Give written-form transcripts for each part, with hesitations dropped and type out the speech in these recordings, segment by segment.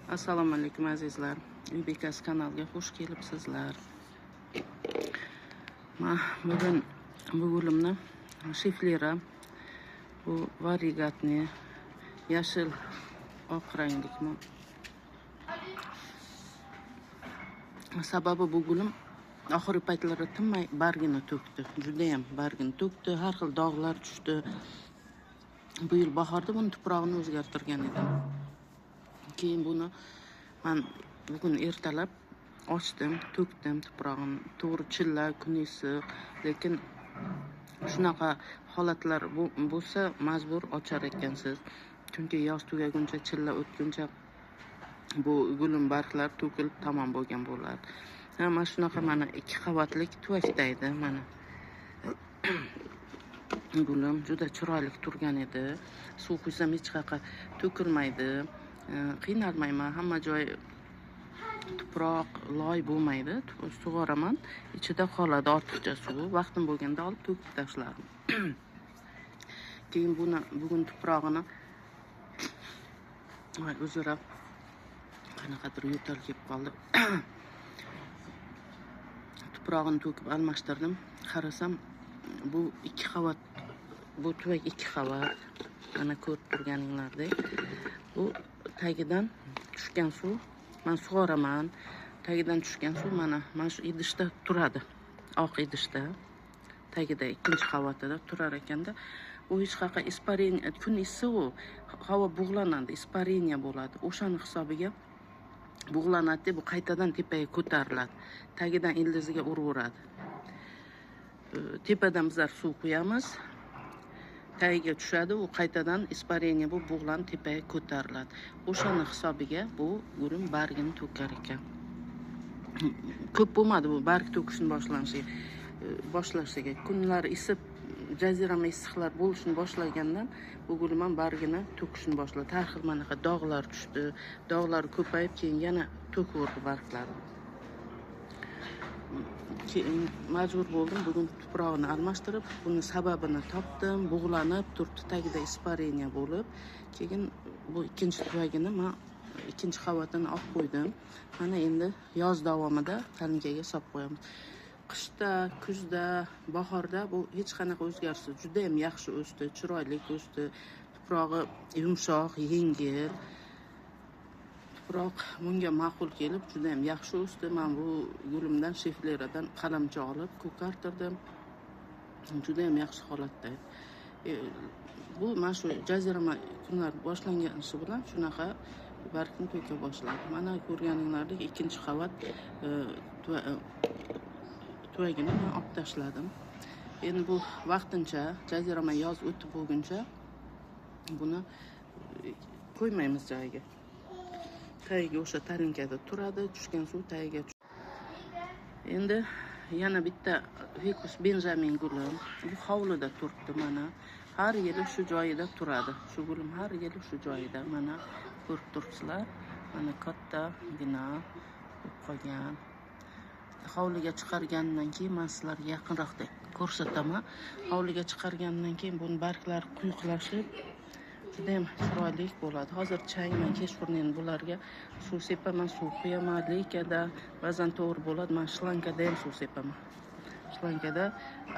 Assalomu alaykum azizlar. Uy bekasi kanaliga xush kelibsizlar. Men bugun bu gulimni shiflera, bu varigatni yashil oq ranglikmi? Sababi bu gulim oxirgi paytlarda tinmay bargini to'kdi. Juda ham bargini to'kdi, har xil dog'lar tushdi. Bu yil bahorda buni tuprog'ini o'zgartirgan edim. Keyin buni men bugun ertalab ochdim, to'kdim tuprog'ini. To'g'ri chilla, kun issiq, lekin shunaqa holatlar bo'lsa majbur ochar ekansiz. Chunki yoz tugaguncha, chilla o'tguncha bu gulim barglari to'kilib tamom bo'lgan bo'ladi. Ha, mana shunaqa mana 2 qavatlik tuvakda edi mana. Gulim juda chiroyli turgan edi. Suv quysam hech qayerga to'kilmaydi. Qiynalmayman, hamma joy tuproq, loy bo'lmaydi. Sug'oraman, ichida qoladi ortiqcha suvi. Vaqtim bo'lganda olib to'kib tashladim. Keyin buni bugun tuprog'ini voy uzr, qanaqadir yo'tal kelib qoldi. Tuprog'ini to'kib almashtirdim. Qarasam bu 2 qavat, bu tuvak 2 qavat. Mana ko'rib turganinglardek. Bu tagidan tushgan suv, men sug'oraman. Tagidan tushgan suv mana shu idishda turadi. Oq idishda. Tagida ikkinchi qavatida turar ekanda, u hech qayerga ispareniya, kun issiq u, havo bug'lanadi, ispareniya bo'ladi. O'shani hisobiga bug'lanadi, bu qaytadan tepaga ko'tariladi. Tagidan ildiziga uraveradi. Tepadan bizlar suv quyamiz. Tagiga tushadi, u qaytadan ispareniya bu bug'lanib tepaga ko'tariladi. O'shani hisobiga bu gulim bargini to'kar ekan. Ko'p bo'lmadi bu barg to'kishni boshlashiga. Kunlar isib, jazirama issiqlar bo'lishni boshlagandan bu gulim ham bargini to'kishni boshladi. Har xil manaqa dog'lar tushdi, dog'lar ko'payib keyin yana to'kaverdi barglarni. Keyin majbur bo'ldim bugun tuprog'ini almashtirib, buni sababini topdim, bug'lanib turibdi, tagida ispareniya bo'lib. Keyin bu ikkinchi tuvagini men ikkinchi qavatini olib qo'ydim. Mana endi yoz davomida talinkaga solib qo'yamiz. Qishda, kuzda, bahorda bu hech qanaqa o'zgarishsiz, juda ham yaxshi o'sdi, chiroyli o'sdi. Tuprog'i yumshoq, yengil. Tuproq bunga ma'qul kelib, juda ham yaxshi o'sdi. Men bu gulimdan shifleradan qalamcha olib ko'kartirdim. Juda ham yaxshi holatda. Bu mana shu jazirama kunlar boshlangani bilan shunaqa bargni to'ka boshladi. Mana ko'rganinglardek ikkinchi qavat tuvagini men olib tashladim. Endi bu vaqtincha jazirama yoz o'tib bo'lguncha buni qo'ymaymiz joyiga. Tagiga o'sha talinkada turadi, tushgan suv tagiga. Endi yana bitta Ficus Benjamin gulim bu hovlida turibdi mana. Har yili shu joyida turadi. Shu gulim har yili shu joyida mana ko'rib turibsizlar. Mana kattagina bo'lib qolgan. Hovliga chiqargandan keyin men sizlarga yaqinroqda ko'rsataman. Hovliga chiqargandan keyin buni barglari quyuqlashib juda ham chiroyli bo'ladi. Hozir chang, men kechqurun endi bularga suv sepaman, suv quyaman, leykada ba'zan to'g'ri bo'ladi, men shlankada ham suv sepaman. Shlankada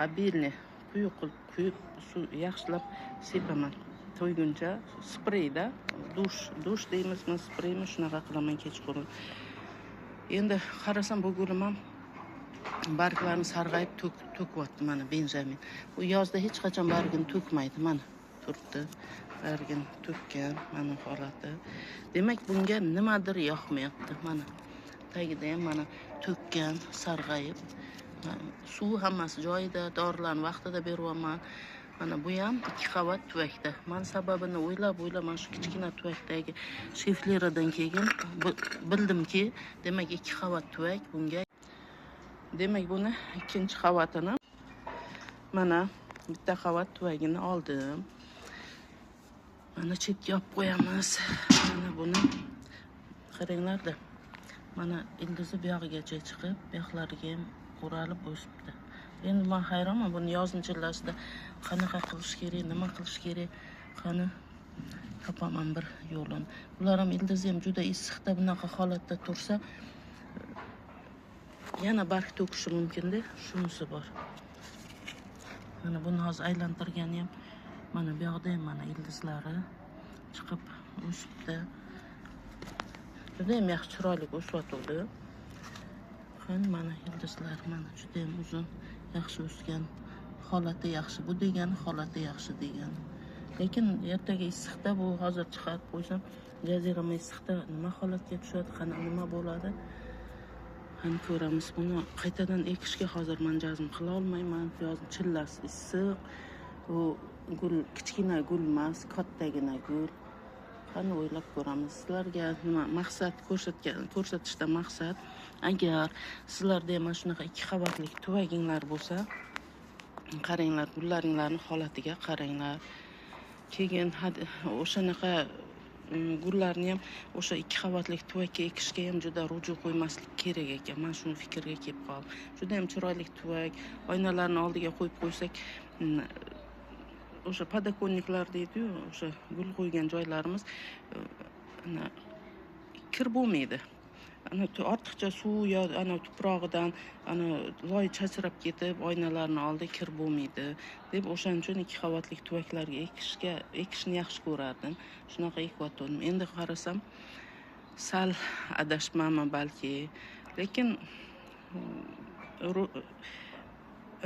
obilni quyuq qilib quyib suv yaxshilab sepaman. To'yguncha spreyda, dush deymizmi, spreymi, shunaqa qilaman kechqurun. Endi qarasam bu gulim ham barglarini sarg'ayib to'kyapti mana Benjamin. Bu yozda hech qachon bargini to'kmaydi mana. Turibdi, bargini to'kkan mana holati. Demak, bunga nimadir yoqmayapti mana. Tagida ham mana to'kkan, sarg'ayib. Suv hammasi joyida, dorilarni vaqtida beryapman. Mana bu ham 2 qavat tuvakda. Men sababini o'ylab-o'ylab mana shu kichkina tuvakdagi shifleradan keyin bildimki, demak 2 qavat tuvak bunga. Demak, buni ikkinchi qavatini mana bitta qavat tuvagini oldim. Mana chetga olib qo'yamiz. Mana buni qaranglarda. Mana ildizi bu yog'igacha chiqib, bu yoqlariga ham o'ralib o'sibdi. Endi men hayronman, buni yozning chillasida qanaqa qilish kerak, nima qilish kerak? Qani Topaman bir yo'lini. Bular ham ildizi ham juda issiqda bunaqa holatda tursa yana barg to'kishi mumkinda, shunisi bor. Mana buni hozir aylantirgani ham mana bu yoqda ham mana ildizlari chiqib o'sibdi. Juda ham yaxshi chiroyli o'syotdi. Qani mana ildizlar mana juda ham uzun, yaxshi o'sgan. Holati yaxshi. Bu degani holati yaxshi degani. Lekin ertaga issiqda bu hozir chiqarib qo'ysam, jazirama issiqda nima holatga tushadi, qani nima bo'ladi? Qani ko'ramiz. Buni qaytadan ekishga hozir men jazm qila olmayman. Yoz chillasi issiq. Bu gul kichkina gul emas, kattagina gul. Qani o'ylab ko'ramiz. Sizlarga nima maqsad ko'rsatishda maqsad, agar sizlarda ham mana shunaqa 2 qavatli tuvaginglar bo'lsa, qaranglar, gullaringlarning holatiga qaranglar. Keyin o'shanaqa gullarni ham o'sha 2 qavatli tuvakka ekishga ham juda ruju qo'ymaslik kerak ekan. Men shuni fikrga kelib qoldim. Juda ham chiroyli tuvak, oynalarni oldiga qo'yib qo'ysak, o'sha podokonniklar deydi-yu, o'sha gul qo'ygan joylarimiz, ana, kir bo'lmaydi. Ana ortiqcha suv yo ana tuprog'idan ana loy chachrab ketib oynalarni oldi kir bo'lmaydi deb o'shaning uchun 2 qavatli tuvaklarga ekishni yaxshi ko'rardim. Shunaqa ekyotgandim. Endi qarasam sal adashmanmi balki, lekin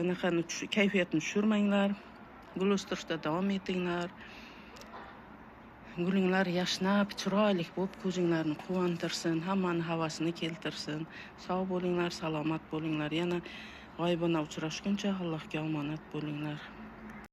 anaqani kayfiyatni tushirmanglar. Gul o'stirishda davom etinglar. Gulinglar yashnab, chiroyli bo'lib ko'zinglarni quvontirsin, hammani havasini keltirsin. Sog' bo'linglar, salomat bo'linglar. Yana g'oyibona uchrashguncha Allohga omonat bo'linglar.